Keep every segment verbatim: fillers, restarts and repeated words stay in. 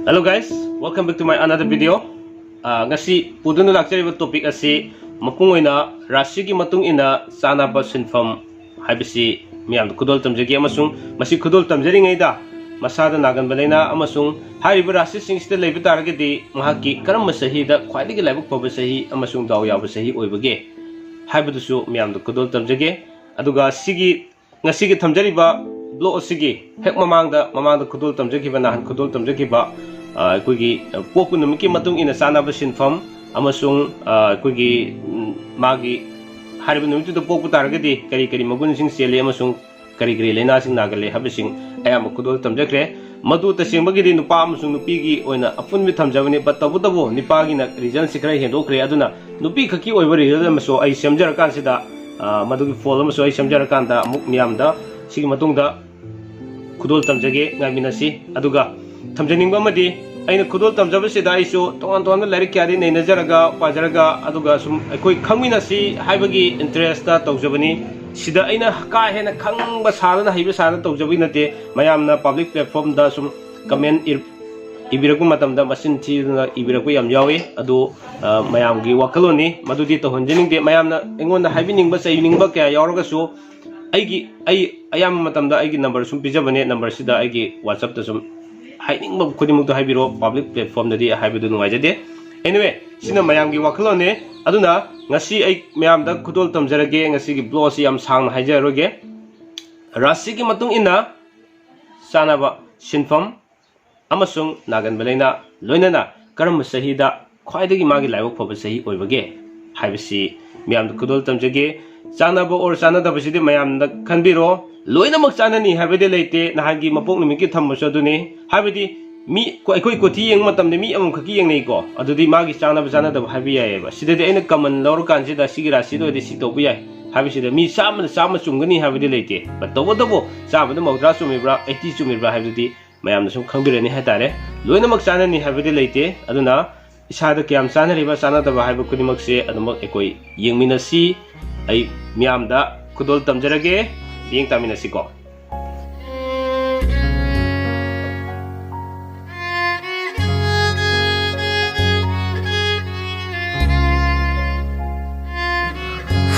Hello guys, welcome back to my another video. ꯑꯥ, ꯉꯁꯤ ꯄꯨꯗꯨꯅ ꯂꯥꯛꯆꯔꯤꯕ topic ꯑꯁꯤ ꯃꯄꯨꯡ ꯑꯣꯏꯅ ꯔꯥꯁꯤꯒꯤ ꯃꯇꯨꯡ ꯏꯟꯅ ꯆꯥꯅꯕ ꯁꯤꯟꯐꯝ ꯍꯥꯏꯕꯁꯤ ꯃꯤꯌꯥꯝꯗ ꯈꯨꯗꯣꯜ ꯇꯝꯖꯒꯦ, ꯑꯃꯁꯨꯡ ꯃꯁꯤ ꯈꯨꯗꯣꯜ ꯇꯝꯖꯔꯤꯉꯩꯗ ꯃꯁꯥꯗ ꯅꯥꯒꯟꯕ ꯂꯥꯏꯅꯥ ꯑꯃꯁꯨꯡ ꯍꯥꯏꯔꯤꯕ ꯔꯥꯁꯤꯁꯤꯡꯁꯤꯗ ꯂꯩꯕ ꯇꯥꯔꯒꯗꯤ ꯃꯍꯥꯛꯀꯤ ꯀꯔꯝꯕ ꯆꯍꯤꯗ ꯈ꯭ꯋꯥꯏꯗꯒꯤ ꯂꯥꯏꯕꯛ ꯐꯕ ꯆꯍꯤ ꯑꯃꯁꯨꯡ ꯗꯥꯎ ꯌꯥꯕ ꯆꯍꯤ ꯑꯣꯏꯕꯒꯦ ꯍꯥꯏꯕꯗꯨꯁꯨ ꯃꯤꯌꯥꯝꯗ ꯈꯨꯗꯣꯜ ꯇꯝꯖꯒꯦ꯫ ꯑꯗꯨꯒ ꯁꯤꯒꯤ ꯉꯁꯤꯒꯤ ꯊꯝꯖꯔꯤꯕ vlog ꯑꯁꯤꯒꯤ ꯍꯦꯛ ꯃꯃꯥꯡꯗ, ꯃꯃꯥꯡꯗ ꯈꯨꯗꯣꯜ ꯇꯝꯖꯈꯤꯕ, ꯅꯍꯥꯟ ꯈꯨꯗꯣꯜ ꯇꯝꯖꯈꯤꯕ, ꯑ, ꯑꯩꯈꯣꯏꯒꯤ, ꯑ, ꯄꯣꯛꯄ ꯅꯨꯃꯤꯠꯀꯤ ꯃꯇꯨꯡ ꯏꯟꯅ ꯆꯥꯅꯕ ꯁꯤꯟꯐꯝ ꯑꯃꯁꯨꯡ, ꯑ, ꯑꯩꯈꯣꯏꯒꯤ, ꯎꯝ, ꯃꯥꯒꯤ ꯍꯥꯏꯔꯤꯕ ꯅꯨꯃꯤꯠꯇꯨꯗ ꯄꯣꯛꯄ ꯇꯥꯔꯒꯗꯤ ꯀꯔꯤ ꯀꯔꯤ ꯃꯒꯨꯟꯁꯤꯡ ꯆꯦꯜꯂꯤ ꯑꯃꯁꯨꯡ ꯀꯔꯤ ꯀꯔꯤ ꯂꯥꯏꯅꯥꯁꯤꯡ ꯅꯥꯒꯜꯂꯤ ꯍꯥꯏꯕꯁꯤꯡ ꯑꯌꯥꯝꯕ ꯈꯨꯗꯣꯜ ꯇꯝꯖꯈ꯭ꯔꯦ꯫ ꯃꯗꯨ ꯇꯁꯦꯡꯕꯒꯤꯗꯤ ꯅꯨꯄꯥ ꯑꯃꯁꯨꯡ ꯅꯨꯄꯤꯒꯤ ꯑꯣꯏꯅ ꯑꯄꯨꯟꯕ ꯊꯝꯖꯕꯅꯤ, but ꯇꯧꯕꯇꯕꯨ ꯅꯨꯄꯥꯒꯤꯅ reasonꯁꯤ ꯈꯔ ꯍꯦꯟꯗꯣꯛꯈ꯭ꯔꯦ꯫ ꯑꯗꯨꯅ ꯅꯨꯄꯤ ꯈꯛꯀꯤ ꯑꯣꯏꯕ result ꯑꯃꯁꯨ ꯑꯩ ꯁꯦꯝꯖꯔꯀꯥꯟꯁꯤꯗ, ꯑ, ꯃꯗꯨꯒꯤ ꯐꯣꯜ ꯑꯃꯁꯨ ꯑꯩ ꯁꯦꯝꯖꯔꯀꯥꯟꯗ ꯑꯃꯨꯛ ꯃꯤꯌꯥꯝꯗ ꯁꯤꯒꯤ ꯃꯇꯨꯡꯗ ꯈꯨꯗꯣꯜ ꯇꯝꯖꯒꯦ, ꯉꯥꯏꯃꯤꯟꯅꯁꯤ꯫ ꯑꯗꯨꯒ ꯊꯝꯖꯅꯤꯡꯕ ꯑꯃꯗꯤ, ꯑꯩꯅ ꯈꯨꯗꯣꯜ ꯇꯝꯖꯕꯁꯤꯗ ꯑꯩꯁꯨ ꯇꯣꯉꯥꯟ ꯇꯣꯉꯥꯟꯕ ꯂꯥꯏꯔꯤꯛ ꯀꯌꯥꯗꯤ ꯅꯩꯅꯖꯔꯒ ꯄꯥꯖꯔꯒ, ꯑꯗꯨꯒ ꯁꯨꯝ ꯑꯩꯈꯣꯏ ꯈꯪꯃꯤꯟꯅꯁꯤ ꯍꯥꯏꯕꯒꯤ interestꯇ ꯇꯧꯖꯕꯅꯤ꯫ ꯁꯤꯗ ꯑꯩꯅ ꯀꯥ ꯍꯦꯟꯅ ꯈꯪꯕ ꯁꯥꯗꯅ, ꯍꯩꯕ ꯁꯥꯗꯅ ꯇꯧꯖꯕꯒꯤ ꯅꯠꯇꯦ꯫ ꯃꯌꯥꯝꯅ public platformꯗ ꯁꯨꯝ comment ꯏꯔ-, ꯏꯕꯤꯔꯛꯄ ꯃꯇꯝꯗ ꯃꯆꯤꯟ ꯊꯤꯗꯅ ꯏꯕꯤꯔꯛꯄ ꯌꯥꯝ ꯌꯥꯎꯏ꯫ ꯑꯗꯨ, ꯑ, ꯃꯌꯥꯝꯒꯤ ꯋꯥꯈꯜꯂꯣꯟꯅꯤ, ꯃꯗꯨꯗꯤ ꯇꯧꯍꯟꯖꯅꯤꯡꯗꯦ꯫ ꯃꯌꯥꯝꯅ ꯑꯩꯉꯣꯟꯗ ꯍꯥꯏꯕꯤꯅꯤꯡꯕ, ꯆꯩꯅꯤꯡꯕ ꯀꯌꯥ ꯌꯥꯎꯔꯒꯁꯨ, ꯑꯩꯒꯤ, ꯑꯩ ꯑꯌꯥꯝꯕ ꯃꯇꯝꯗ ꯑꯩꯒꯤ number ꯁꯨꯝ ꯄꯤꯖꯕꯅꯦ, numberꯁꯤꯗ ꯑꯩꯒꯤ WhatsAppꯇ ꯁꯨꯝ ꯍꯥꯏꯅꯤꯡꯕ ꯈꯨꯗꯤꯡꯃꯛꯇꯣ ꯍꯥꯏꯕꯤꯔꯣ꯫ Public platformꯗꯗꯤ ꯍꯥꯏꯕꯗꯨ ꯅꯨꯡꯉꯥꯏꯖꯗꯦ꯫ Anyway, ꯁꯤꯅ ꯃꯌꯥꯝꯒꯤ ꯋꯥꯈꯜꯂꯣꯟꯅꯦ꯫ ꯑꯗꯨꯅ ꯉꯁꯤ ꯑꯩ ꯃꯌꯥꯝꯗ ꯈꯨꯗꯣꯜ ꯇꯝꯖꯔꯒꯦ꯫ ꯉꯁꯤꯒꯤ vlog ꯑꯁꯤ ꯌꯥꯝ ꯁꯥꯡꯅ ꯍꯥꯏꯖꯔꯔꯣꯏꯒꯦ꯫ ꯔꯥꯁꯤꯒꯤ ꯃꯇꯨꯡ ꯏꯟꯅ ꯆꯥꯅꯕ ꯁꯤꯟꯐꯝ ꯑꯃꯁꯨꯡ ꯅꯥꯒꯟꯕ ꯂꯥꯏꯅꯥ, ꯂꯣꯏꯅꯅ ꯀꯔꯝꯕ ꯆꯍꯤꯗ ꯈ꯭ꯋꯥꯏꯗꯒꯤ ꯃꯥꯒꯤ ꯂꯥꯏꯕꯛ ꯐꯕ ꯆꯍꯤ ꯑꯣꯏꯕꯒꯦ ꯍꯥꯏꯕꯁꯤ ꯃꯌꯥꯝꯗ ꯈꯨꯗꯣꯜ ꯇꯝꯖꯒꯦ꯫ ꯆꯥꯅꯕ or ꯆꯥꯅꯗꯕꯁꯤꯗꯤ ꯃꯌꯥꯝꯅ ꯈꯟꯕꯤꯔꯣ꯫ ꯂꯣꯏꯅꯃꯛ ꯆꯥꯅꯅꯤ ꯍꯥꯏꯕꯗꯤ ꯂꯩꯇꯦ꯫ ꯅꯍꯥꯟꯒꯤ ꯃꯄꯣꯛ ꯅꯨꯃꯤꯠꯀꯤ ꯊꯝꯕꯁꯨ ꯑꯗꯨꯅꯤ꯫ ꯍꯥꯏꯕꯗꯤ ꯃꯤ, ꯑꯩꯈꯣꯏ ꯀꯣꯊꯤ ꯌꯦꯡꯕ ꯃꯇꯝꯗ ꯃꯤ ꯑꯃꯃꯝꯈꯛꯀꯤ ꯌꯦꯡꯅꯩꯀꯣ꯫ ꯑꯗꯨꯗꯤ ꯃꯥꯒꯤ ꯆꯥꯅꯕ ꯆꯥꯅꯗꯕ ꯍꯥꯏꯕ ꯌꯥꯏꯑꯕ꯫ ꯁꯤꯗꯗꯤ ꯑꯩꯅ common ꯂꯧꯔꯀꯥꯟꯁꯤꯗ ꯁꯤꯒꯤ ꯔꯥꯁꯤꯗ ꯑꯣꯏꯔꯗꯤ ꯁꯤ ꯇꯧꯕ ꯌꯥꯏ ꯍꯥꯏꯕꯁꯤꯗ ꯃꯤ ꯆꯥꯝꯃꯗ ꯆꯥꯝꯃ ꯆꯨꯝꯒꯅꯤ ꯍꯥꯏꯕꯗꯤ ꯂꯩꯇꯦ꯫ But ꯇꯧꯕꯇꯕꯨ ꯆꯥꯝꯃꯗ ꯃꯧꯗ꯭ꯔꯥ ꯆꯨꯝꯃꯤꯕ꯭ꯔꯥ, eighty ꯆꯨꯝꯃꯤꯕ꯭ꯔꯥ ꯍꯥꯏꯕꯗꯨꯗꯤ ꯃꯌꯥꯝꯅ ꯁꯨꯝ ꯈꯪꯕꯤꯔꯅꯤ ꯍꯥꯏꯇꯥꯔꯦ꯫ ꯂꯣꯏꯅꯃꯛ ꯆꯥꯅꯅꯤ ꯍꯥꯏꯕꯗꯤ ꯂꯩꯇꯦ꯫ ꯑꯗꯨꯅ ꯏꯁꯥꯗ ꯀꯌꯥꯝ ꯆꯥꯅꯔꯤꯕ ꯆꯥꯅꯗꯕ ꯍꯥꯏꯕ ꯈꯨꯗꯤꯡꯃꯛꯁꯦ ꯑꯗꯨꯃꯛ ꯑꯩꯈꯣꯏ ꯌꯦꯡꯃꯤꯟꯅꯁꯤ꯫ ꯑꯩ ꯃꯤꯌꯥꯝꯗ ꯈꯨꯗꯣꯜ ꯇꯝꯖꯔꯒꯦ, ꯃꯤꯠꯌꯦꯡ ꯇꯥꯃꯤꯟꯅꯁꯤꯀꯣ꯫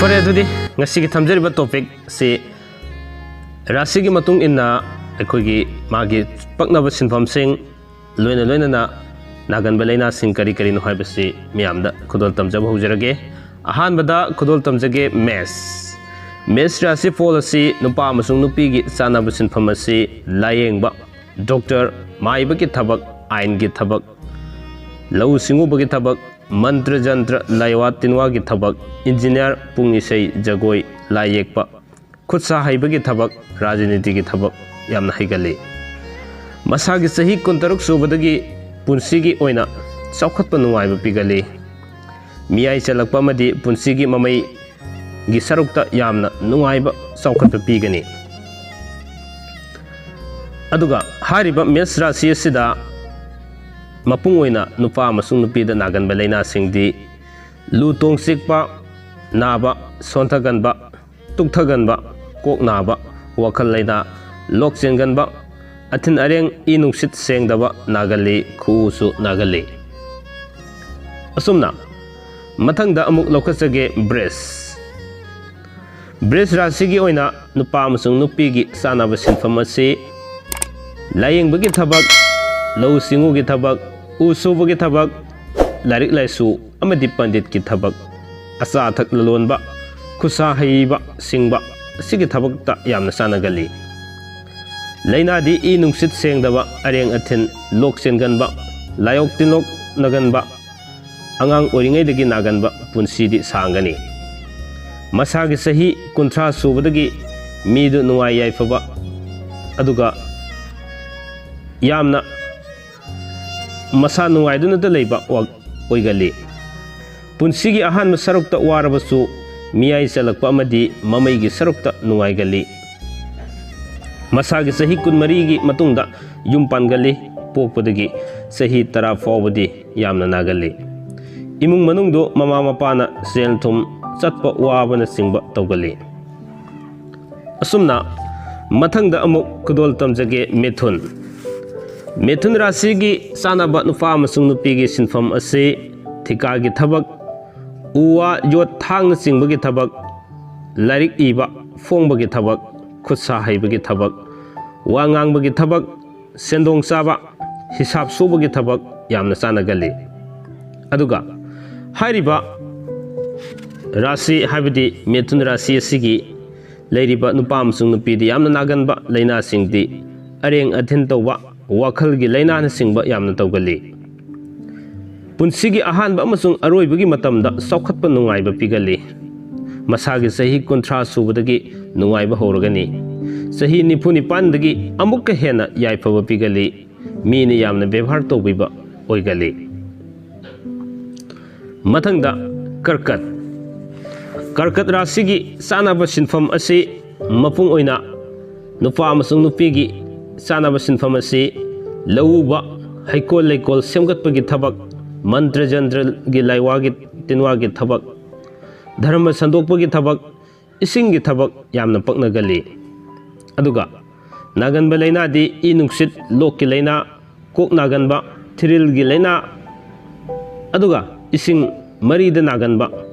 ꯐꯔꯦ, ꯑꯗꯨꯗꯤ ꯉꯁꯤꯒꯤ ꯊꯝꯖꯔꯤꯕ ꯇꯣꯄꯤꯛꯁꯤ ꯔꯥꯁꯤꯒꯤ ꯃꯇꯨꯡ ꯏꯟꯅ ꯑꯩꯈꯣꯏꯒꯤ ꯃꯥꯒꯤ ꯄꯛꯅꯕ ꯁꯤꯟꯐꯝꯁꯤꯡ, ꯂꯣꯏꯅ ꯂꯣꯏꯅꯅ ꯅꯥꯒꯟꯕ ꯂꯥꯏꯅꯥꯁꯤꯡ ꯀꯔꯤ ꯀꯔꯤꯅꯣ ꯍꯥꯏꯕꯁꯤ ꯃꯤꯌꯥꯝꯗ ꯈꯨꯗꯣꯜ ꯇꯝꯖꯕ ꯍꯧꯖꯔꯒꯦ꯫ ꯑꯍꯥꯟꯕꯗ ꯈꯨꯗꯣꯜ ꯇꯝꯖꯒꯦ ꯃꯦꯁ꯫ ꯃꯦꯁ ꯔꯥꯁꯤ ꯐꯣꯜ ꯑꯁꯤ ꯅꯨꯄꯥ ꯑꯃꯁꯨꯡ ꯅꯨꯄꯤꯒꯤ ꯆꯥꯟꯅꯕ ꯁꯤꯟꯐꯝ ꯑꯁꯤ ꯂꯥꯌꯦꯡꯕ, ꯗꯣꯛꯇꯔ, ꯃꯥꯏꯕꯒꯤ ꯊꯕꯛ, ꯑꯥꯏꯟꯒꯤ ꯊꯕꯛ, ꯂꯧꯎ ꯁꯤꯡꯎꯕꯒꯤ ꯊꯕꯛ, ꯃꯟꯇ꯭ꯔ ꯖꯟꯇ꯭ꯔ, ꯂꯥꯏꯋꯥ ꯇꯤꯟꯋꯥꯒꯤ ꯊꯕꯛ, ꯏꯟꯖꯤꯅꯤꯌꯥꯔ, ꯄꯨꯡ ꯏꯁꯩ, ꯖꯒꯣꯏ, ꯂꯥꯏ ꯌꯦꯛꯄ, ꯈꯨꯠ ꯁꯥ ꯍꯩꯕꯒꯤ ꯊꯕꯛ, ꯔꯥꯖꯅꯤꯇꯤꯒꯤ ꯊꯕꯛ ꯌꯥꯝꯅ ꯍꯩꯒꯜꯂꯤ꯫ ꯃꯁꯥꯒꯤ ꯆꯍꯤ ꯀꯨꯟꯇꯔꯨꯛ ꯁꯨꯕꯗꯒꯤ ꯄꯨꯟꯁꯤꯒꯤ ꯑꯣꯏꯅ ꯆꯥꯎꯈꯠꯄ ꯅꯨꯡꯉꯥꯏꯕ ꯄꯤꯒꯜꯂꯤ꯫ ꯃꯤꯌꯥꯏ ꯆꯜꯂꯛꯄ ꯑꯃꯗꯤ ꯄꯨꯟꯁꯤꯒꯤ ꯃꯃꯩꯒꯤ ꯁꯔꯨꯛꯇ ꯌꯥꯝꯅ ꯅꯨꯡꯉꯥꯏꯕ ꯆꯥꯎꯈꯠꯄ ꯄꯤꯒꯅꯤ꯫ ꯑꯗꯨꯒ ꯍꯥꯏꯔꯤꯕ ꯃꯦꯁ ꯔꯥꯁꯤ ꯑꯁꯤꯗ ꯃꯄꯨꯡ ꯑꯣꯏꯅ ꯅꯨꯄꯥ ꯑꯃꯁꯨꯡ ꯅꯨꯄꯤꯗ ꯅꯥꯒꯟꯕ ꯂꯥꯏꯅꯥꯁꯤꯡꯗꯤ ꯂꯨ ꯇꯣꯡ ꯆꯤꯛꯄ, ꯅꯥꯕ, ꯁꯣꯟꯊꯒꯟꯕ, ꯇꯨꯛꯊꯒꯟꯕ, ꯀꯣꯛ ꯅꯥꯕ, ꯋꯥꯈꯜ ꯂꯩꯅꯥ, ꯂꯣꯛ ꯆꯦꯟꯒꯟꯕ, ꯑꯊꯤꯟ ꯑꯔꯦꯡ, ꯏ ꯅꯨꯡꯁꯤꯠ ꯁꯦꯡꯗꯕ ꯅꯥꯒꯜꯂꯤ, ꯈꯨꯎꯁꯨ ꯅꯥꯒꯜꯂꯤ꯫ ꯑꯁꯨꯝꯅ ꯃꯊꯪꯗ ꯑꯃꯨꯛ ꯂꯧꯈꯠꯆꯒꯦ ꯕ꯭ꯔꯦꯁ꯫ ꯕ꯭ꯔꯦꯁ ꯔꯥꯁꯤꯒꯤ ꯑꯣꯏꯅ ꯅꯨꯄꯥ ꯑꯃꯁꯨꯡ ꯅꯨꯄꯤꯒꯤ ꯆꯥꯟꯅꯕ ꯁꯤꯟꯐꯝ ꯑꯁꯤ ꯂꯥꯌꯦꯡꯕꯒꯤ ꯊꯕꯛ, ꯂꯧꯎ ꯁꯤꯡꯎꯒꯤ ꯊꯕꯛ, ꯎ ꯁꯨꯕꯒꯤ ꯊꯕꯛ, ꯂꯥꯏꯔꯤꯛ ꯂꯥꯏꯁꯨ ꯑꯃꯗꯤ ꯄꯟꯗꯤꯠꯀꯤ ꯊꯕꯛ, ꯑꯆꯥ ꯑꯊꯛ ꯂꯂꯣꯟꯕ, ꯈꯨꯠꯁꯥ ꯍꯩꯕ ꯁꯤꯡꯕ ꯑꯁꯤꯒꯤ ꯊꯕꯛꯇ ꯌꯥꯝꯅ ꯆꯥꯟꯅꯒꯜꯂꯤ꯫ ꯂꯥꯏꯅꯥꯗꯤ ꯏ ꯅꯨꯡꯁꯤꯠ ꯁꯦꯡꯗꯕ, ꯑꯔꯦꯡ ꯑꯊꯤꯟ, ꯂꯣꯛ ꯆꯦꯟꯒꯟꯕ, ꯂꯥꯏꯑꯣꯛ ꯇꯤꯟꯂꯣꯛ ꯅꯥꯒꯟꯕ, ꯑꯉꯥꯡ ꯑꯣꯏꯔꯤꯉꯩꯗꯒꯤ ꯅꯥꯒꯟꯕ ꯄꯨꯟꯁꯤꯗꯤ ꯁꯥꯡꯒꯅꯤ꯫ ꯃꯁꯥꯒꯤ ꯆꯍꯤ ꯀꯨꯟꯊ꯭ꯔꯥ ꯁꯨꯕꯗꯒꯤ ꯃꯤꯗꯨ ꯅꯨꯡꯉꯥꯏ ꯌꯥꯏꯐꯕ, ꯑꯗꯨꯒ ꯌꯥꯝꯅ ꯃꯁꯥ ꯅꯨꯡꯉꯥꯏꯗꯨꯅꯇ ꯂꯩꯕ ꯋꯥ-, ꯑꯣꯏꯒꯜꯂꯤ꯫ ꯄꯨꯟꯁꯤꯒꯤ ꯑꯍꯥꯟꯕ ꯁꯔꯨꯛꯇ ꯋꯥꯔꯕꯁꯨ ꯃꯤꯌꯥꯏ ꯆꯜꯂꯛꯄ ꯑꯃꯗꯤ ꯃꯃꯩꯒꯤ ꯁꯔꯨꯛꯇ ꯅꯨꯡꯉꯥꯏꯒꯜꯂꯤ꯫ ꯃꯁꯥꯒꯤ ꯆꯍꯤ ꯀꯨꯟꯃꯔꯤꯒꯤ ꯃꯇꯨꯡꯗ ꯌꯨꯝ ꯄꯥꯟꯒꯜꯂꯤ꯫ ꯄꯣꯛꯄꯗꯒꯤ ꯆꯍꯤ ꯇꯔꯥ ꯐꯥꯎꯕꯗꯤ ꯌꯥꯝꯅ ꯅꯥꯒꯜꯂꯤ꯫ ꯏꯃꯨꯡ ꯃꯅꯨꯡꯗꯨ ꯃꯃꯥ ꯃꯄꯥꯅ ꯁꯦꯜ ꯊꯨꯝ ꯆꯠꯄ ꯋꯥꯕꯅꯆꯤꯡꯕ ꯇꯧꯒꯜꯂꯤ꯫ ꯑꯁꯨꯝꯅ ꯃꯊꯪꯗ ꯑꯃꯨꯛ ꯈꯨꯗꯣꯜ ꯇꯝꯖꯒꯦ ꯃꯤꯊꯨꯟ꯫ ꯃꯤꯊꯨꯟ ꯔꯥꯁꯤꯒꯤ ꯆꯥꯟꯅꯕ ꯅꯨꯄꯥ ꯑꯃꯁꯨꯡ ꯅꯨꯄꯤꯒꯤ ꯁꯤꯟꯐꯝ ꯑꯁꯤ ꯊꯤꯀꯥꯒꯤ ꯊꯕꯛ, ꯎ ꯋꯥ ꯌꯣꯠ ꯊꯥꯡꯅꯆꯤꯡꯕꯒꯤ ꯊꯕꯛ, ꯂꯥꯏꯔꯤꯛ ꯏꯕ ꯐꯣꯡꯕꯒꯤ ꯊꯕꯛ, ꯈꯨꯠ ꯁꯥ ꯍꯩꯕꯒꯤ ꯊꯕꯛ, ꯋꯥ ꯉꯥꯡꯕꯒꯤ ꯊꯕꯛ, ꯁꯦꯟꯗꯣꯡ ꯆꯥꯕ, ꯍꯤꯁꯥꯞ ꯁꯨꯕꯒꯤ ꯊꯕꯛ ꯌꯥꯝꯅ ꯆꯥꯟꯅꯒꯜꯂꯤ꯫ ꯑꯗꯨꯒ ꯍꯥꯏꯔꯤꯕ ꯔꯥꯁꯤ, ꯍꯥꯏꯕꯗꯤ ꯃꯤꯊꯨꯟ ꯔꯥꯁꯤ ꯑꯁꯤꯒꯤ ꯂꯩꯔꯤꯕ ꯅꯨꯄꯥ ꯑꯃꯁꯨꯡ ꯅꯨꯄꯤꯗ ꯌꯥꯝꯅ ꯅꯥꯒꯟꯕ ꯂꯥꯏꯅꯥꯁꯤꯡꯗꯤ ꯑꯔꯦꯡ ꯑꯊꯤꯟ ꯇꯧꯕ, ꯋꯥꯈꯜꯒꯤ ꯂꯥꯏꯅꯥꯅꯆꯤꯡꯕ ꯌꯥꯝꯅ ꯇꯧꯒꯜꯂꯤ꯫ ꯄꯨꯟꯁꯤꯒꯤ ꯑꯍꯥꯟꯕ ꯑꯃꯁꯨꯡ ꯑꯔꯣꯏꯕꯒꯤ ꯃꯇꯝꯗ ꯆꯥꯎꯈꯠꯄ ꯅꯨꯡꯉꯥꯏꯕ ꯄꯤꯒꯜꯂꯤ꯫ ꯃꯁꯥꯒꯤ ꯆꯍꯤ ꯀꯨꯟꯊ꯭ꯔꯥ ꯁꯨꯕꯗꯒꯤ ꯅꯨꯡꯉꯥꯏꯕ ꯍꯧꯔꯒꯅꯤ꯫ ꯆꯍꯤ ꯅꯤꯐꯨ ꯅꯤꯄꯥꯟꯗꯒꯤ ꯑꯃꯨꯛꯀ ꯍꯦꯟꯅ ꯌꯥꯏꯐꯕ ꯄꯤꯒꯜꯂꯤ꯫ ꯃꯤꯅ ꯌꯥꯝꯅ ꯕꯦꯕꯥꯔ ꯇꯧꯕꯤꯕ ꯑꯣꯏꯒꯜꯂꯤ꯫ ꯃꯊꯪꯗ ꯀꯔꯀꯠ꯫ ꯀꯔꯀꯠ ꯔꯥꯁꯤꯒꯤ ꯆꯥꯅꯕ ꯁꯤꯟꯐꯝ ꯑꯁꯤ ꯃꯄꯨꯡ ꯑꯣꯏꯅ ꯅꯨꯄꯥ ꯑꯃꯁꯨꯡ ꯅꯨꯄꯤꯒꯤ ꯆꯥꯅꯕ ꯁꯤꯟꯐꯝ ꯑꯁꯤ ꯂꯧꯎꯕ, ꯍꯩꯀꯣꯜ ꯂꯩꯀꯣꯜ ꯁꯦꯝꯒꯠꯄꯒꯤ ꯊꯕꯛ, ꯃꯟꯇ꯭ꯔ ꯖꯟꯇ꯭ꯔꯒꯤ ꯂꯥꯏꯋꯥꯒꯤ ꯇꯤꯟꯋꯥꯒꯤ ꯊꯕꯛ, ꯙꯔꯃ ꯁꯟꯗꯣꯛꯄꯒꯤ ꯊꯕꯛ, ꯏꯁꯤꯡꯒꯤ ꯊꯕꯛ ꯌꯥꯝꯅ ꯄꯛꯅꯒꯜꯂꯤ꯫ ꯑꯗꯨꯒ ꯅꯥꯒꯟꯕ ꯂꯥꯏꯅꯥꯗꯤ ꯏ ꯅꯨꯡꯁꯤꯠ, ꯂꯣꯛꯀꯤ ꯂꯥꯏꯅꯥ, ꯀꯣꯛ ꯅꯥꯒꯟꯕ, ꯊꯤꯔꯤꯜꯒꯤ ꯂꯥꯏꯅꯥ, ꯑꯗꯨꯒ ꯏꯁꯤꯡ ꯃꯔꯤꯗ ꯅꯥꯒꯟꯕ,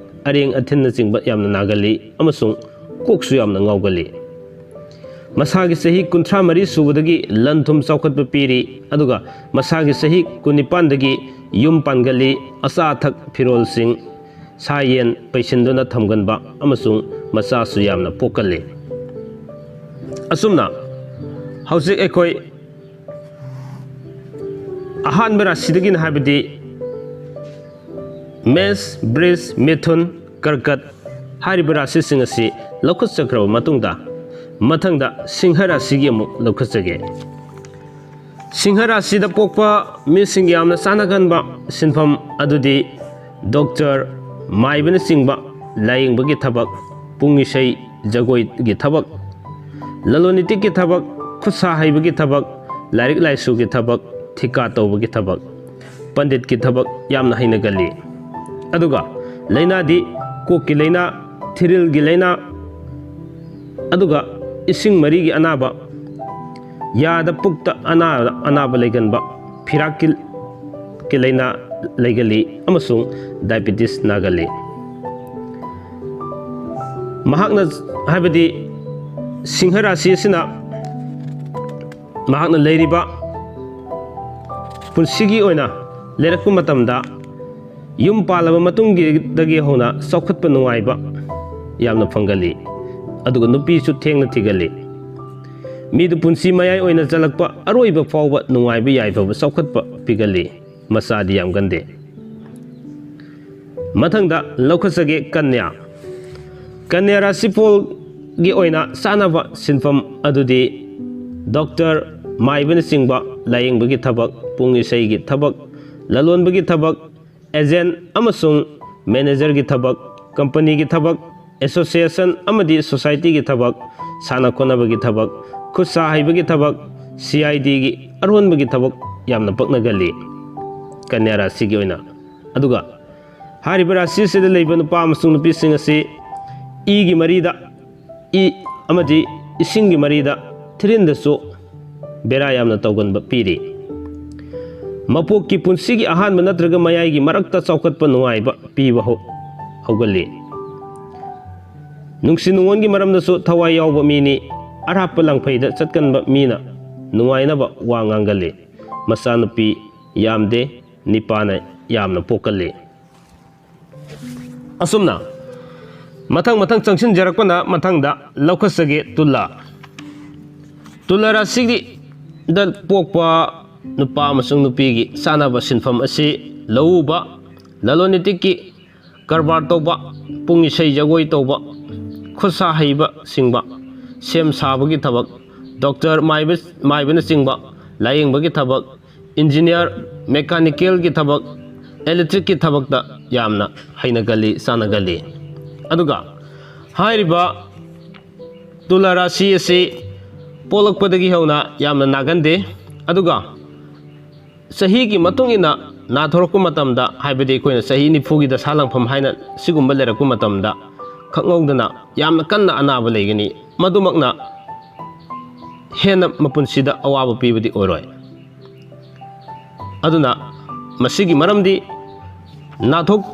ꯑꯔꯦꯡ ꯑꯊꯤꯟꯅꯆꯤꯡꯕ ꯌꯥꯝꯅ ꯅꯥꯒꯜꯂꯤ ꯑꯃꯁꯨꯡ ꯀꯣꯛꯁꯨ ꯌꯥꯝꯅ ꯉꯥꯎꯒꯜꯂꯤ꯫ ꯃꯁꯥꯒꯤ ꯆꯍꯤ ꯀꯨꯟꯊ꯭ꯔꯥ ꯃꯔꯤ ꯁꯨꯕꯗꯒꯤ ꯂꯟ ꯊꯨꯝ ꯆꯥꯎꯈꯠꯄ ꯄꯤꯔꯤ, ꯑꯗꯨꯒ ꯃꯁꯥꯒꯤ ꯆꯍꯤ ꯀꯨꯟꯅꯤꯄꯥꯟꯗꯒꯤ ꯌꯨꯝ ꯄꯥꯟꯒꯜꯂꯤ, ꯑꯆꯥ ꯑꯊꯛ, ꯐꯤꯔꯣꯜꯁꯤꯡ, ꯁꯥ ꯌꯦꯟ ꯄꯩꯁꯤꯟꯗꯨꯅ ꯊꯝꯒꯟꯕ ꯑꯃꯁꯨꯡ ꯃꯆꯥꯁꯨ ꯌꯥꯝꯅ ꯄꯣꯛꯀꯜꯂꯤ꯫ ꯑꯁꯨꯝꯅ ꯍꯧꯖꯤꯛ ꯑꯩꯈꯣꯏ ꯑꯍꯥꯟꯕ ꯔꯥꯁꯤꯗꯒꯤꯅ, ꯍꯥꯏꯕꯗꯤ ꯃꯦꯁ, ꯕ꯭ꯔꯤꯖ, ꯃꯤꯊꯨꯟ, ꯀꯔꯀꯠ ꯍꯥꯏꯔꯤꯕ ꯔꯥꯁꯤꯁꯤꯡ ꯑꯁꯤ ꯂꯧꯈꯠꯆꯈ꯭ꯔꯕ ꯃꯇꯨꯡꯗ, ꯃꯊꯪꯗ ꯁꯤꯡꯍ ꯔꯥꯁꯤꯒꯤ ꯑꯃꯨꯛ ꯂꯧꯈꯠꯆꯒꯦ꯫ ꯁꯤꯡꯍ ꯔꯥꯁꯤꯗ ꯄꯣꯛꯄ ꯃꯤꯁꯤꯡ ꯌꯥꯝꯅ ꯆꯥꯟꯅꯒꯟꯕ ꯁꯤꯟꯐꯝ ꯑꯗꯨꯗꯤ ꯗꯣꯛꯇꯔ, ꯃꯥꯏꯕꯅꯆꯤꯡꯕ ꯂꯥꯌꯦꯡꯕꯒꯤ ꯊꯕꯛ, ꯄꯨꯡ ꯏꯁꯩ ꯖꯒꯣꯏꯒꯤ ꯊꯕꯛ, ꯂꯂꯣꯟ ꯏꯇꯤꯛꯀꯤ ꯊꯕꯛ, ꯈꯨꯠ ꯁꯥ ꯍꯩꯕꯒꯤ ꯊꯕꯛ, ꯂꯥꯏꯔꯤꯛ ꯂꯥꯏꯁꯨꯒꯤ ꯊꯕꯛ, ꯊꯤꯀꯥ ꯇꯧꯕꯒꯤ ꯊꯕꯛ, ꯄꯟꯗꯤꯠꯀꯤ ꯊꯕꯛ ꯌꯥꯝꯅ ꯍꯩꯅꯒꯜꯂꯤ꯫ ꯑꯗꯨꯒ ꯂꯥꯏꯅꯥꯗꯤ ꯀꯣꯛꯀꯤ ꯂꯥꯏꯅꯥ, ꯊꯤꯔꯤꯜꯒꯤ ꯂꯥꯏꯅꯥ, ꯑꯗꯨꯒ ꯏꯁꯤꯡ ꯃꯔꯤꯒꯤ ꯑꯅꯥꯕ, ꯌꯥꯗ ꯄꯨꯛꯇ ꯑꯅꯥ-, ꯑꯅꯥꯕ ꯂꯩꯒꯟꯕ, ꯐꯤꯔꯥꯛꯀꯤ ꯀꯤ ꯂꯥꯏꯅꯥ ꯂꯩꯒꯜꯂꯤ ꯑꯃꯁꯨꯡ ꯗꯥꯏꯕꯤꯇꯤꯁ ꯅꯥꯒꯜꯂꯤ꯫ ꯃꯍꯥꯛꯅ, ꯍꯥꯏꯕꯗꯤ ꯁꯤꯡꯍ ꯔꯥꯁꯤ ꯑꯁꯤꯅ ꯃꯍꯥꯛꯅ ꯂꯩꯔꯤꯕ ꯄꯨꯟꯁꯤꯒꯤ ꯑꯣꯏꯅ ꯂꯩꯔꯛꯄ ꯃꯇꯝꯗ ꯌꯨꯝ ꯄꯥꯜꯂꯕ ꯃꯇꯨꯡꯒꯤꯗꯒꯤ ꯍꯧꯅ ꯆꯥꯎꯈꯠꯄ ꯅꯨꯡꯉꯥꯏꯕ ꯌꯥꯝꯅ ꯐꯪꯒꯜꯂꯤ꯫ ꯑꯗꯨꯒ ꯅꯨꯄꯤꯁꯨ ꯊꯦꯡꯅ ꯊꯤꯒꯜꯂꯤ꯫ ꯃꯤꯗꯨ ꯄꯨꯟꯁꯤ ꯃꯌꯥꯏ ꯑꯣꯏꯅ ꯆꯜꯂꯛꯄ ꯑꯔꯣꯏꯕ ꯐꯥꯎꯕ ꯅꯨꯡꯉꯥꯏꯕ ꯌꯥꯏꯐꯕ ꯆꯥꯎꯈꯠꯄ ꯄꯤꯒꯜꯂꯤ꯫ ꯃꯆꯥꯗꯤ ꯌꯥꯝꯒꯟꯗꯦ꯫ ꯃꯊꯪꯗ ꯂꯧꯈꯠꯆꯒꯦ ꯀꯟꯌꯥ꯫ ꯀꯟꯌꯥ ꯔꯥꯁꯤꯐꯣꯜꯒꯤ ꯑꯣꯏꯅ ꯆꯥꯅꯕ ꯁꯤꯟꯐꯝ ꯑꯗꯨꯗꯤ ꯗꯣꯛꯇꯔ, ꯃꯥꯏꯕꯅꯆꯤꯡꯕ, ꯂꯥꯌꯦꯡꯕꯒꯤ ꯊꯕꯛ, ꯄꯨꯡ ꯏꯁꯩꯒꯤ ꯊꯕꯛ, ꯂꯂꯣꯟꯕꯒꯤ ꯊꯕꯛ, ꯑꯦꯖꯦꯟ ꯑꯃꯁꯨꯡ ꯃꯦꯅꯦꯖꯔꯒꯤ ꯊꯕꯛ, ꯀꯝꯄꯅꯤꯒꯤ ꯊꯕꯛ, ꯑꯦꯁꯣꯁꯤꯌꯦꯁꯟ ꯑꯃꯗꯤ ꯁꯣꯁꯥꯏꯇꯤꯒꯤ ꯊꯕꯛ, ꯁꯥꯟꯅ ꯈꯣꯠꯅꯕꯒꯤ ꯊꯕꯛ, ꯈꯨꯠ ꯁꯥ ꯍꯩꯕꯒꯤ ꯊꯕꯛ, ꯁꯤ ꯑꯥꯏ ꯗꯤꯒꯤ ꯑꯔꯣꯟꯕꯒꯤ ꯊꯕꯛ ꯌꯥꯝꯅ ꯄꯛꯅꯒꯜꯂꯤ ꯀꯟꯌꯥ ꯔꯥꯁꯤꯒꯤ ꯑꯣꯏꯅ꯫ ꯑꯗꯨꯒ ꯍꯥꯏꯔꯤꯕ ꯔꯥꯁꯤ ꯑꯁꯤꯗ ꯂꯩꯕ ꯅꯨꯄꯥ ꯑꯃꯁꯨꯡ ꯅꯨꯄꯤꯁꯤꯡ ꯑꯁꯤ ꯏꯒꯤ ꯃꯔꯤꯗ, ꯏ ꯑꯃꯗꯤ ꯏꯁꯤꯡꯒꯤ ꯃꯔꯤꯗ ꯊꯤꯔꯤꯟꯗꯁꯨ ꯕꯦꯔꯥ ꯌꯥꯝꯅ ꯇꯧꯒꯟꯕ ꯄꯤꯔꯤ꯫ ꯃꯄꯣꯛꯀꯤ ꯄꯨꯟꯁꯤꯒꯤ ꯑꯍꯥꯟꯕ ꯅꯠꯇ꯭ꯔꯒ ꯃꯌꯥꯏꯒꯤ ꯃꯔꯛꯇ ꯆꯥꯎꯈꯠꯄ ꯅꯨꯡꯉꯥꯏꯕ ꯄꯤꯕ ꯍꯧ-, ꯍꯧꯒꯜꯂꯤ꯫ ꯅꯨꯡꯁꯤ ꯅꯨꯡꯉꯣꯟꯒꯤ ꯃꯔꯝꯗꯁꯨ ꯊꯋꯥꯏ ꯌꯥꯎꯕ ꯃꯤꯅꯤ꯫ ꯑꯔꯥꯞꯄ ꯂꯪꯐꯩꯗ ꯆꯠꯀꯟꯕ ꯃꯤꯅ ꯅꯨꯡꯉꯥꯏꯅꯕ ꯋꯥ ꯉꯥꯡꯒꯜꯂꯤ꯫ ꯃꯆꯥꯅꯨꯄꯤ ꯌꯥꯝꯗꯦ, ꯅꯤꯄꯥꯅ ꯌꯥꯝꯅ ꯄꯣꯛꯀꯜꯂꯤ꯫ ꯑꯁꯨꯝꯅ ꯃꯊꯪ ꯃꯊꯪ ꯆꯪꯁꯤꯟꯖꯔꯛꯄꯅ ꯃꯊꯪꯗ ꯂꯧꯈꯠꯆꯒꯦ ꯇꯨꯂꯥ꯫ ꯇꯨꯂꯥ ꯔꯥꯁꯤꯗ ꯄꯣꯛꯄ ꯅꯨꯄꯥ ꯑꯃꯁꯨꯡ ꯅꯨꯄꯤꯒꯤ ꯆꯥꯅꯕ ꯁꯤꯟꯐꯝ ꯑꯁꯤ ꯂꯧꯎꯕ, ꯂꯂꯣꯟ ꯏꯇꯤꯛꯀꯤ ꯀꯔꯕꯥꯔ ꯇꯧꯕ, ꯄꯨꯡ ꯏꯁꯩ ꯖꯒꯣꯏ ꯇꯧꯕ, ꯈꯨꯠ ꯁꯥ ꯍꯩꯕ ꯁꯤꯡꯕ, ꯁꯦꯝ ꯁꯥꯕꯒꯤ ꯊꯕꯛ, ꯗꯣꯛꯇꯔ, ꯃꯥꯏꯕ-, ꯃꯥꯏꯕꯅꯆꯤꯡꯕ, ꯂꯥꯌꯦꯡꯕꯒꯤ ꯊꯕꯛ, ꯏꯟꯖꯤꯅꯤꯌꯥꯔ, ꯃꯦꯀꯥꯅꯤꯀꯦꯜꯒꯤ ꯊꯕꯛ, ꯏꯂꯦꯛꯇ꯭ꯔꯤꯛꯀꯤ ꯊꯕꯛꯇ ꯌꯥꯝꯅ ꯍꯩꯅꯒꯜꯂꯤ, ꯆꯥꯟꯅꯒꯜꯂꯤ꯫ ꯑꯗꯨꯒ ꯍꯥꯏꯔꯤꯕ ꯇꯨꯂꯥ ꯔꯥꯁꯤ ꯑꯁꯤ ꯄꯣꯛꯂꯛꯄꯗꯒꯤ ꯍꯧꯅ ꯌꯥꯝꯅ ꯅꯥꯒꯟꯗꯦ꯫ ꯑꯗꯨꯒ ꯆꯍꯤꯒꯤ ꯃꯇꯨꯡ ꯏꯟꯅ ꯅꯥꯊꯣꯔꯛꯄ ꯃꯇꯝꯗ, ꯍꯥꯏꯕꯗꯤ ꯑꯩꯈꯣꯏꯅ ꯆꯍꯤ ꯅꯤꯐꯨꯒꯤ ꯗꯁꯥ ꯂꯪꯐꯝ ꯍꯥꯏꯅ ꯁꯤꯒꯨꯝꯕ ꯂꯩꯔꯛꯄ ꯃꯇꯝꯗ, ꯈꯪꯍꯧꯗꯅ ꯌꯥꯝꯅ ꯀꯟꯅ ꯑꯅꯥꯕ ꯂꯩꯒꯅꯤ꯫ ꯃꯗꯨꯃꯛꯅ ꯍꯦꯟꯅ ꯃꯄꯨꯟꯁꯤꯗ ꯑꯋꯥꯕ ꯄꯤꯕꯗꯤ ꯑꯣꯏꯔꯣꯏ꯫ ꯑꯗꯨꯅ ꯃꯁꯤꯒꯤ ꯃꯔꯝꯗꯤ ꯅꯥꯊꯣꯛ-,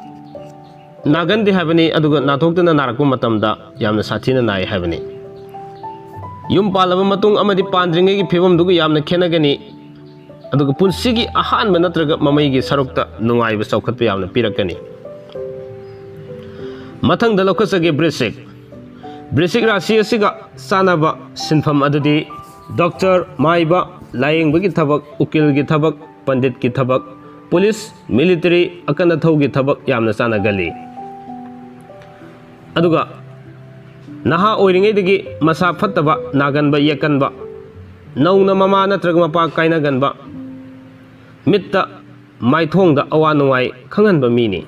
ꯅꯥꯒꯟꯗꯦ ꯍꯥꯏꯕꯅꯤ, ꯑꯗꯨꯒ ꯅꯥꯊꯣꯛꯇꯨꯅ ꯅꯥꯔꯛꯄ ꯃꯇꯝꯗ ꯌꯥꯝꯅ ꯁꯥꯊꯤꯅ ꯅꯥꯏ ꯍꯥꯏꯕꯅꯤ꯫ ꯌꯨꯝ ꯄꯥꯜꯂꯕ ꯃꯇꯨꯡ ꯑꯃꯗꯤ ꯄꯥꯟꯗ꯭ꯔꯤꯉꯩꯒꯤ ꯐꯤꯕꯝꯗꯨꯒ ꯌꯥꯝꯅ ꯈꯦꯠꯅꯒꯅꯤ꯫ ꯑꯗꯨꯒ ꯄꯨꯟꯁꯤꯒꯤ ꯑꯍꯥꯟꯕ ꯅꯠꯇ꯭ꯔꯒ ꯃꯃꯩꯒꯤ ꯁꯔꯨꯛꯇ ꯅꯨꯡꯉꯥꯏꯕ ꯆꯥꯎꯈꯠꯄ ꯌꯥꯝꯅ ꯄꯤꯔꯛꯀꯅꯤ꯫ ꯃꯊꯪꯗ ꯂꯧꯈꯠꯆꯒꯦ ꯕ꯭ꯔꯤꯁꯤꯛ꯫ ꯕ꯭ꯔꯤꯁꯤꯛ ꯔꯥꯁꯤ ꯑꯁꯤꯒ ꯆꯥꯟꯅꯕ ꯁꯤꯟꯐꯝ ꯑꯗꯨꯗꯤ ꯗꯣꯛꯇꯔ, ꯃꯥꯏꯕ, ꯂꯥꯌꯦꯡꯕꯒꯤ ꯊꯕꯛ, ꯎꯀꯤꯜꯒꯤ ꯊꯕꯛ, ꯄꯟꯗꯤꯠꯀꯤ ꯊꯕꯛ, ꯄꯨꯂꯤꯁ, ꯃꯤꯂꯤꯇꯔꯤ, ꯑꯀꯟ ꯑꯊꯧꯒꯤ ꯊꯕꯛ ꯌꯥꯝꯅ ꯆꯥꯟꯅꯒꯜꯂꯤ꯫ ꯑꯗꯨꯒ ꯅꯍꯥ ꯑꯣꯏꯔꯤꯉꯩꯗꯒꯤ ꯃꯁꯥ ꯐꯠꯇꯕ, ꯅꯥꯒꯟꯕ, ꯌꯦꯛꯀꯟꯕ, ꯅꯧꯅ ꯃꯃꯥ ꯅꯠꯇ꯭ꯔꯒ ꯃꯄꯥ ꯀꯥꯏꯅꯒꯟꯕ, ꯃꯤꯠꯇ ꯃꯥꯏꯊꯣꯡꯗ ꯑꯋꯥ ꯅꯨꯡꯉꯥꯏ ꯈꯪꯍꯟꯕ ꯃꯤꯅꯤ꯫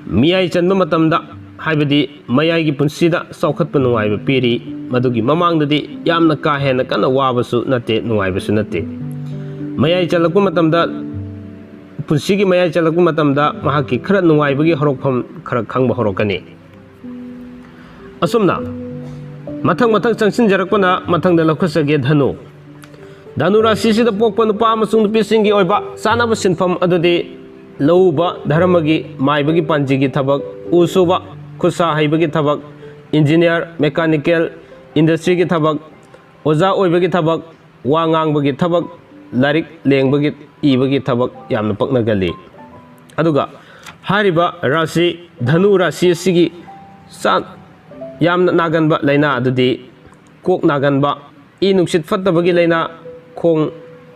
ꯃꯤꯌꯥꯏ ꯆꯟꯕ ꯃꯇꯝꯗ, ꯍꯥꯏꯕꯗꯤ ꯃꯌꯥꯏꯒꯤ ꯄꯨꯟꯁꯤꯗ ꯆꯥꯎꯈꯠꯄ ꯅꯨꯡꯉꯥꯏꯕ ꯄꯤꯔꯤ꯫ ꯃꯗꯨꯒꯤ ꯃꯃꯥꯡꯗꯗꯤ ꯌꯥꯝꯅ ꯀꯥ ꯍꯦꯟꯅ ꯀꯟꯅ ꯋꯥꯕꯁꯨ ꯅꯠꯇꯦ, ꯅꯨꯡꯉꯥꯏꯕꯁꯨ ꯅꯠꯇꯦ꯫ ꯃꯌꯥꯏ ꯆꯜꯂꯛꯄ ꯃꯇꯝꯗ, ꯄꯨꯟꯁꯤꯒꯤ ꯃꯌꯥꯏ ꯆꯜꯂꯛꯄ ꯃꯇꯝꯗ ꯃꯍꯥꯛꯀꯤ ꯈꯔ ꯅꯨꯡꯉꯥꯏꯕꯒꯤ ꯍꯧꯔꯛꯐꯝ ꯈꯔ ꯈꯪꯕ ꯍꯧꯔꯛꯀꯅꯤ꯫ ꯑꯁꯨꯝꯅ ꯃꯊꯪ ꯃꯊꯪ ꯆꯪꯁꯤꯟꯖꯔꯛꯄꯅ ꯃꯊꯪꯗ ꯂꯧꯈꯠꯆꯒꯦ ꯙꯅꯨ꯫ ꯙꯅꯨ ꯔꯥꯁꯤꯁꯤꯗ ꯄꯣꯛꯄ ꯅꯨꯄꯥ ꯑꯃꯁꯨꯡ ꯅꯨꯄꯤꯁꯤꯡꯒꯤ ꯑꯣꯏꯕ ꯆꯥꯅꯕ ꯁꯤꯟꯐꯝ ꯑꯗꯨꯗꯤ ꯂꯧꯎꯕ, ꯙꯔꯃꯒꯤ, ꯃꯥꯏꯕꯒꯤ ꯄꯥꯟꯖꯤꯒꯤ ꯊꯕꯛ, ꯎ ꯁꯨꯕ, ꯈꯨꯠꯁꯥ ꯍꯩꯕꯒꯤ ꯊꯕꯛ, ꯏꯟꯖꯤꯅꯤꯌꯥꯔ, ꯃꯦꯀꯥꯅꯤꯀꯦꯜ, ꯏꯟꯗꯁꯇ꯭ꯔꯤꯒꯤ ꯊꯕꯛ, ꯑꯣꯖꯥ ꯑꯣꯏꯕꯒꯤ ꯊꯕꯛ, ꯋꯥ ꯉꯥꯡꯕꯒꯤ ꯊꯕꯛ, ꯂꯥꯏꯔꯤꯛ ꯂꯦꯡꯕꯒꯤ, ꯏꯕꯒꯤ ꯊꯕꯛ ꯌꯥꯝꯅ ꯄꯛꯅꯒꯜꯂꯤ꯫ ꯑꯗꯨꯒ ꯍꯥꯏꯔꯤꯕ ꯔꯥꯁꯤ, ꯙꯅꯨ ꯔꯥꯁꯤ ꯑꯁꯤꯒꯤ ꯆꯥ-, ꯌꯥꯝꯅ ꯅꯥꯒꯟꯕ ꯂꯥꯏꯅꯥ ꯑꯗꯨꯗꯤ ꯀꯣꯛ ꯅꯥꯒꯟꯕ, ꯏ ꯅꯨꯡꯁꯤꯠ ꯐꯠꯇꯕꯒꯤ ꯂꯥꯏꯅꯥ, ꯈꯣꯡ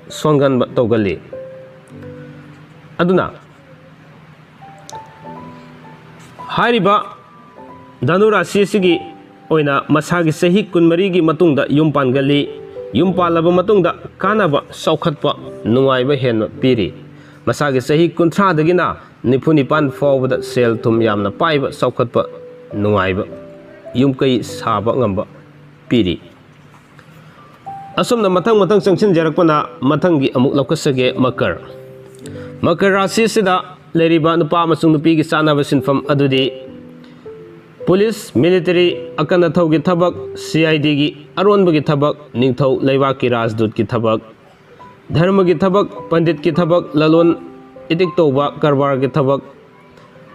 ꯁꯣꯟꯒꯟꯕ ꯇꯧꯒꯜꯂꯤ꯫ ꯑꯗꯨꯅ ꯍꯥꯏꯔꯤꯕ ꯙꯅꯨ ꯔꯥꯁꯤ ꯑꯁꯤꯒꯤ ꯑꯣꯏꯅ ꯃꯁꯥꯒꯤ ꯆꯍꯤ ꯀꯨꯟꯃꯔꯤꯒꯤ ꯃꯇꯨꯡꯗ ꯌꯨꯝ ꯄꯥꯟꯒꯜꯂꯤ꯫ ꯌꯨꯝ ꯄꯥꯜꯂꯕ ꯃꯇꯨꯡꯗ ꯀꯥꯟꯅꯕ, ꯆꯥꯎꯈꯠꯄ, ꯅꯨꯡꯉꯥꯏꯕ ꯍꯦꯟꯅ ꯄꯤꯔꯤ꯫ ꯃꯁꯥꯒꯤ ꯆꯍꯤ ꯀꯨꯟꯊ꯭ꯔꯥꯗꯒꯤꯅ ꯅꯤꯐꯨ ꯅꯤꯄꯥꯟ ꯐꯥꯎꯕꯗ ꯁꯦꯜ ꯊꯨꯝ ꯌꯥꯝꯅ ꯄꯥꯏꯕ, ꯆꯥꯎꯈꯠꯄ, ꯅꯨꯡꯉꯥꯏꯕ, ꯌꯨꯝ ꯀꯩ ꯁꯥꯕ ꯉꯝꯕ ꯄꯤꯔꯤ꯫ ꯑꯁꯨꯝꯅ ꯃꯊꯪ ꯃꯊꯪ ꯆꯪꯁꯤꯟꯖꯔꯛꯄꯅ ꯃꯊꯪꯒꯤ ꯑꯃꯨꯛ ꯂꯧꯈꯠꯆꯒꯦ ꯃꯀꯔ꯫ ꯃꯀꯔ ꯔꯥꯁꯤ ꯑꯁꯤꯗ ꯂꯩꯔꯤꯕ ꯅꯨꯄꯥ ꯑꯃꯁꯨꯡ ꯅꯨꯄꯤꯒꯤ ꯆꯥꯅꯕ ꯁꯤꯟꯐꯝ ꯑꯗꯨꯗꯤ ꯄꯨꯂꯤꯁ, ꯃꯤꯂꯤꯇꯔꯤ, ꯑꯀꯟ ꯑꯊꯧꯒꯤ ꯊꯕꯛ, ꯁꯤ ꯑꯥꯏ ꯗꯤꯒꯤ ꯑꯔꯣꯟꯕꯒꯤ ꯊꯕꯛ, ꯅꯤꯡꯊꯧ ꯂꯩꯕꯥꯛꯀꯤ ꯔꯥꯖꯗꯨꯠꯀꯤ ꯊꯕꯛ, ꯙꯔꯃꯒꯤ ꯊꯕꯛ, ꯄꯟꯗꯤꯠꯀꯤ ꯊꯕꯛ, ꯂꯂꯣꯟ ꯏꯇꯤꯛ ꯇꯧꯕ, ꯀꯔꯕꯥꯔꯒꯤ ꯊꯕꯛ,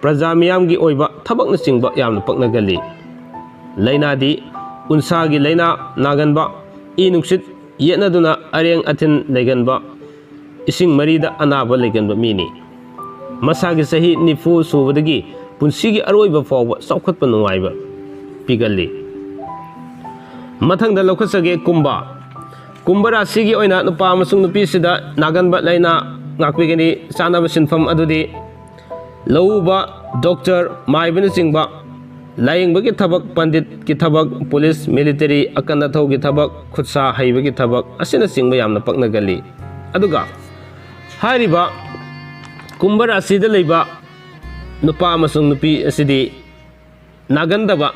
ꯄ꯭ꯔꯖꯥ ꯃꯤꯌꯥꯝꯒꯤ ꯑꯣꯏꯕ ꯊꯕꯛꯅꯆꯤꯡꯕ ꯌꯥꯝꯅ ꯄꯛꯅꯒꯜꯂꯤ꯫ ꯂꯥꯏꯅꯥꯗꯤ ꯎꯟꯁꯥꯒꯤ ꯂꯥꯏꯅꯥ ꯅꯥꯒꯟꯕ, ꯏ ꯅꯨꯡꯁꯤꯠ ꯌꯦꯠꯅꯗꯨꯅ ꯑꯔꯦꯡ ꯑꯊꯤꯟ ꯂꯩꯒꯟꯕ, ꯏꯁꯤꯡ ꯃꯔꯤꯗ ꯑꯅꯥꯕ ꯂꯩꯒꯟꯕ ꯃꯤꯅꯤ꯫ ꯃꯁꯥꯒꯤ ꯆꯍꯤ ꯅꯤꯐꯨ ꯁꯨꯕꯗꯒꯤ ꯄꯨꯟꯁꯤꯒꯤ ꯑꯔꯣꯏꯕ ꯐꯥꯎꯕ ꯆꯥꯎꯈꯠꯄ ꯅꯨꯡꯉꯥꯏꯕ ꯄꯤꯒꯜꯂꯤ꯫ ꯃꯊꯪꯗ ꯂꯧꯈꯠꯆꯒꯦ ꯀꯨꯝꯚ꯫ ꯀꯨꯝꯚ ꯔꯥꯁꯤꯒꯤ ꯑꯣꯏꯅ ꯅꯨꯄꯥ ꯑꯃꯁꯨꯡ ꯅꯨꯄꯤꯁꯤꯗ ꯅꯥꯒꯟꯕ ꯂꯥꯏꯅꯥ ꯉꯥꯛꯄꯤꯒꯅꯤ꯫ ꯆꯥꯅꯕ ꯁꯤꯟꯐꯝ ꯑꯗꯨꯗꯤ ꯂꯧꯎꯕ, ꯗꯣꯛꯇꯔ, ꯃꯥꯏꯕꯅꯆꯤꯡꯕ, ꯂꯥꯌꯦꯡꯕꯒꯤ ꯊꯕꯛ, ꯄꯟꯗꯤꯠꯀꯤ ꯊꯕꯛ, ꯄꯨꯂꯤꯁ, ꯃꯤꯂꯤꯇꯔꯤ, ꯑꯀꯟ ꯑꯊꯧꯒꯤ ꯊꯕꯛ, ꯈꯨꯠꯁꯥ ꯍꯩꯕꯒꯤ ꯊꯕꯛ ꯑꯁꯤꯅꯆꯤꯡꯕ ꯌꯥꯝꯅ ꯄꯛꯅꯒꯜꯂꯤ꯫ ꯑꯗꯨꯒ ꯍꯥꯏꯔꯤꯕ ꯀꯨꯝꯚ ꯔꯥꯁꯤꯗ ꯂꯩꯕ ꯅꯨꯄꯥ ꯑꯃꯁꯨꯡ ꯅꯨꯄꯤ ꯑꯁꯤꯗꯤ ꯅꯥꯒꯟꯗꯕ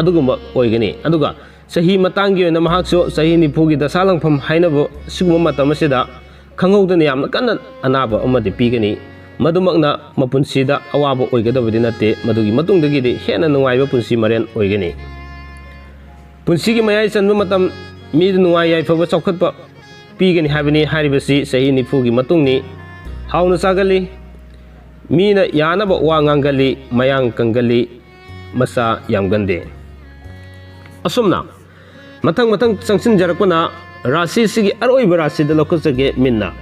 ꯑꯗꯨꯒꯨꯝꯕ ꯑꯣꯏꯒꯅꯤ꯫ ꯑꯗꯨꯒ ꯆꯍꯤ ꯃꯇꯥꯡꯒꯤ ꯑꯣꯏꯅ ꯃꯍꯥꯛꯁꯨ ꯆꯍꯤ ꯅꯤꯐꯨꯒꯤ ꯗꯁꯥ ꯂꯪꯐꯝ ꯍꯥꯏꯅꯕ ꯁꯤꯒꯨꯝꯕ ꯃꯇꯝ ꯑꯁꯤꯗ ꯈꯪꯍꯧꯗꯅ ꯌꯥꯝꯅ ꯀꯟꯅ ꯑꯅꯥꯕ ꯑꯃꯗꯤ ꯄꯤꯒꯅꯤ꯫ ꯃꯗꯨꯃꯛꯅ ꯃꯄꯨꯟꯁꯤꯗ ꯑꯋꯥꯕ ꯑꯣꯏꯒꯗꯕꯗꯤ ꯅꯠꯇꯦ, ꯃꯗꯨꯒꯤ ꯃꯇꯨꯡꯗꯒꯤꯗꯤ ꯍꯦꯟꯅ ꯅꯨꯡꯉꯥꯏꯕ ꯄꯨꯟꯁꯤ ꯃꯔꯦꯟ ꯑꯣꯏꯒꯅꯤ꯫ ꯄꯨꯟꯁꯤꯒꯤ ꯃꯌꯥꯏ ꯆꯟꯕ ꯃꯇꯝ, ꯃꯤꯗ ꯅꯨꯡꯉꯥꯏ ꯌꯥꯏꯐꯕ ꯆꯥꯎꯈꯠꯄ ꯄꯤꯒꯅꯤ ꯍꯥꯏꯕꯅꯤ꯫ ꯍꯥꯏꯔꯤꯕꯁꯤ ꯆꯍꯤ ꯅꯤꯐꯨꯒꯤ ꯃꯇꯨꯡꯅꯤ꯫ ꯍꯥꯎꯅ ꯆꯥꯒꯜꯂꯤ, ꯃꯤꯅ ꯌꯥꯅꯕ ꯋꯥ ꯉꯥꯡꯒꯜꯂꯤ, ꯃꯌꯥꯡ ꯀꯪꯒꯜꯂꯤ, ꯃꯆꯥ ꯌꯥꯝꯒꯟꯗꯦ꯫ ꯑꯁꯨꯝꯅ ꯃꯊꯪ ꯃꯊꯪ ꯆꯪꯁꯤꯟꯖꯔꯛꯄꯅ ꯔꯥꯁꯤꯁꯤꯒꯤ ꯑꯔꯣꯏꯕ ꯔꯥꯁꯤꯗ ꯂꯧꯈꯠꯆꯒꯦ, ꯃꯤꯟꯅ꯫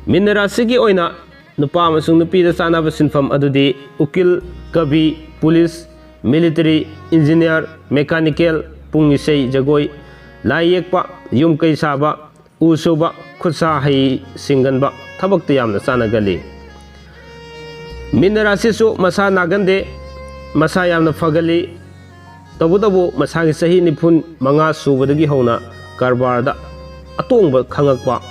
ꯃꯤꯟꯅ ꯔꯥꯁꯤꯒꯤ ꯑꯣꯏꯅ ꯅꯨꯄꯥ ꯑꯃꯁꯨꯡ ꯅꯨꯄꯤꯗ ꯆꯥꯅꯕ ꯁꯤꯟꯐꯝ ꯑꯗꯨꯗꯤ ꯎꯀꯤꯜ, ꯀꯕꯤ, ꯄꯨꯂꯤꯁ, ꯃꯤꯂꯤꯇꯔꯤ, ꯏꯟꯖꯤꯅꯤꯌꯥꯔ, ꯃꯦꯀꯥꯅꯤꯀꯦꯜ, ꯄꯨꯡ ꯏꯁꯩ ꯖꯒꯣꯏ, ꯂꯥꯏ ꯌꯦꯛꯄ, ꯌꯨꯝ ꯀꯩ ꯁꯥꯕ, ꯎ ꯁꯨꯕ, ꯈꯨꯠ ꯁꯥ ꯍꯩ ꯁꯤꯡꯒꯟꯕ ꯊꯕꯛꯇ ꯌꯥꯝꯅ ꯆꯥꯅꯒꯜꯂꯤ꯫ ꯃꯤꯟꯅ ꯔꯥꯁꯤꯁꯨ ꯃꯁꯥ ꯅꯥꯒꯟꯗꯦ, ꯃꯁꯥ ꯌꯥꯝꯅ ꯐꯒꯜꯂꯤ꯫ ꯇꯧꯕꯇꯕꯨ ꯃꯁꯥꯒꯤ ꯆꯍꯤ ꯅꯤꯐꯨ ꯃꯉꯥ ꯁꯨꯕꯗꯒꯤ ꯍꯧꯅ ꯀꯔꯕꯥꯔꯗ ꯑꯇꯣꯡꯕ ꯈꯪꯉꯛꯄ,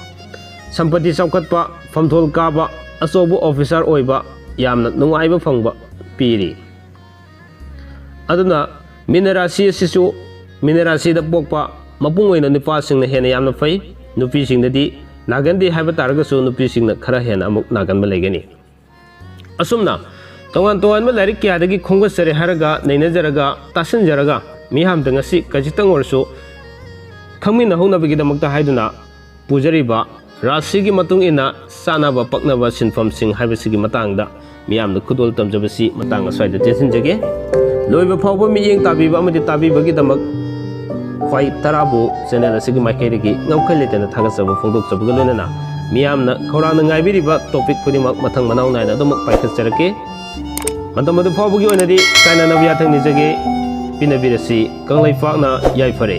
ꯁꯝꯄꯇꯤ ꯆꯥꯎꯈꯠꯄ, ꯐꯝꯊꯣꯜ ꯀꯥꯕ, ꯑꯆꯧꯕ ꯑꯣꯐꯤꯁꯥꯔ ꯑꯣꯏꯕ ꯌꯥꯝꯅ ꯅꯨꯡꯉꯥꯏꯕ ꯐꯪꯕ ꯄꯤꯔꯤ꯫ ꯑꯗꯨꯅ ꯃꯤꯅ ꯔꯥꯁꯤ ꯑꯁꯤꯁꯨ, ꯃꯤꯅ ꯔꯥꯁꯤꯗ ꯄꯣꯛꯄ ꯃꯄꯨꯡ ꯑꯣꯏꯅ ꯅꯨꯄꯥꯁꯤꯡꯅ ꯍꯦꯟꯅ ꯌꯥꯝꯅ ꯐꯩ꯫ ꯅꯨꯄꯤꯁꯤꯡꯗꯗꯤ ꯅꯥꯒꯟꯗꯦ ꯍꯥꯏꯕ ꯇꯥꯔꯒꯁꯨ, ꯅꯨꯄꯤꯁꯤꯡꯅ ꯈꯔ ꯍꯦꯟꯅ ꯑꯃꯨꯛ ꯅꯥꯒꯟꯕ ꯂꯩꯒꯅꯤ꯫ ꯑꯁꯨꯝꯅ ꯇꯣꯉꯥꯟ ꯇꯣꯉꯥꯟꯕ ꯂꯥꯏꯔꯤꯛ ꯀꯌꯥꯗꯒꯤ ꯈꯣꯝꯒꯠꯆꯔꯦ ꯍꯥꯏꯔꯒ, ꯅꯩꯅꯖꯔꯒ, ꯇꯥꯁꯤꯟꯖꯔꯒ, ꯃꯤꯌꯥꯝꯗ ꯉꯁꯤ ꯈꯖꯤꯛꯇꯪ ꯑꯣꯏꯔꯁꯨ ꯈꯪꯃꯤꯟꯅꯍꯧꯅꯕꯒꯤꯗꯃꯛꯇ ꯍꯥꯏꯗꯨꯅ ꯄꯨꯖꯔꯤꯕ ꯔꯥꯁꯤꯒꯤ ꯃꯇꯨꯡ ꯏꯟꯅ ꯆꯥꯅꯕ ꯄꯛꯅꯕ ꯁꯤꯟꯐꯝꯁꯤꯡ ꯍꯥꯏꯕꯁꯤꯒꯤ ꯃꯇꯥꯡꯗ ꯃꯤꯌꯥꯝꯗ ꯈꯨꯗꯣꯜ ꯇꯝꯖꯕꯁꯤ ꯃꯇꯥꯡ ꯑꯁ꯭ꯋꯥꯏꯗ ꯇꯦꯟꯁꯤꯟꯖꯒꯦ꯫ ꯂꯣꯏꯕ ꯐꯥꯎꯕ ꯃꯤꯠꯌꯦꯡ ꯇꯥꯕꯤꯕ ꯑꯃꯗꯤ ꯇꯥꯕꯤꯕꯒꯤꯗꯃꯛ ꯈ꯭ꯋꯥꯏ ꯇꯔꯥꯕꯨ channel ꯑꯁꯤꯒꯤ ꯃꯥꯏꯀꯩꯗꯒꯤ ꯉꯝꯈꯩ ꯂꯩꯇꯅ ꯊꯥꯒꯠꯆꯕ ꯐꯣꯡꯗꯣꯛꯆꯕꯒ ꯂꯣꯏꯅꯅ, ꯃꯤꯌꯥꯝꯅ ꯈꯧꯔꯥꯡꯅ ꯉꯥꯏꯕꯤꯔꯤꯕ topic ꯈꯨꯗꯤꯡꯃꯛ ꯃꯊꯪ ꯃꯅꯥꯎ ꯅꯥꯏꯅ ꯑꯗꯨꯃꯛ ꯄꯥꯏꯈꯠꯆꯔꯛꯀꯦ꯫ ꯃꯇꯝ ꯑꯗꯨ ꯐꯥꯎꯕꯒꯤ ꯑꯣꯏꯅꯗꯤ ꯀꯥꯏꯅꯅꯕ ꯌꯥꯊꯪ ꯅꯤꯖꯒꯦ꯫ ꯄꯤꯅꯕꯤꯔꯁꯤ꯫ ꯀꯪꯂꯩꯄꯥꯛꯅ ꯌꯥꯏꯐꯔꯦ꯫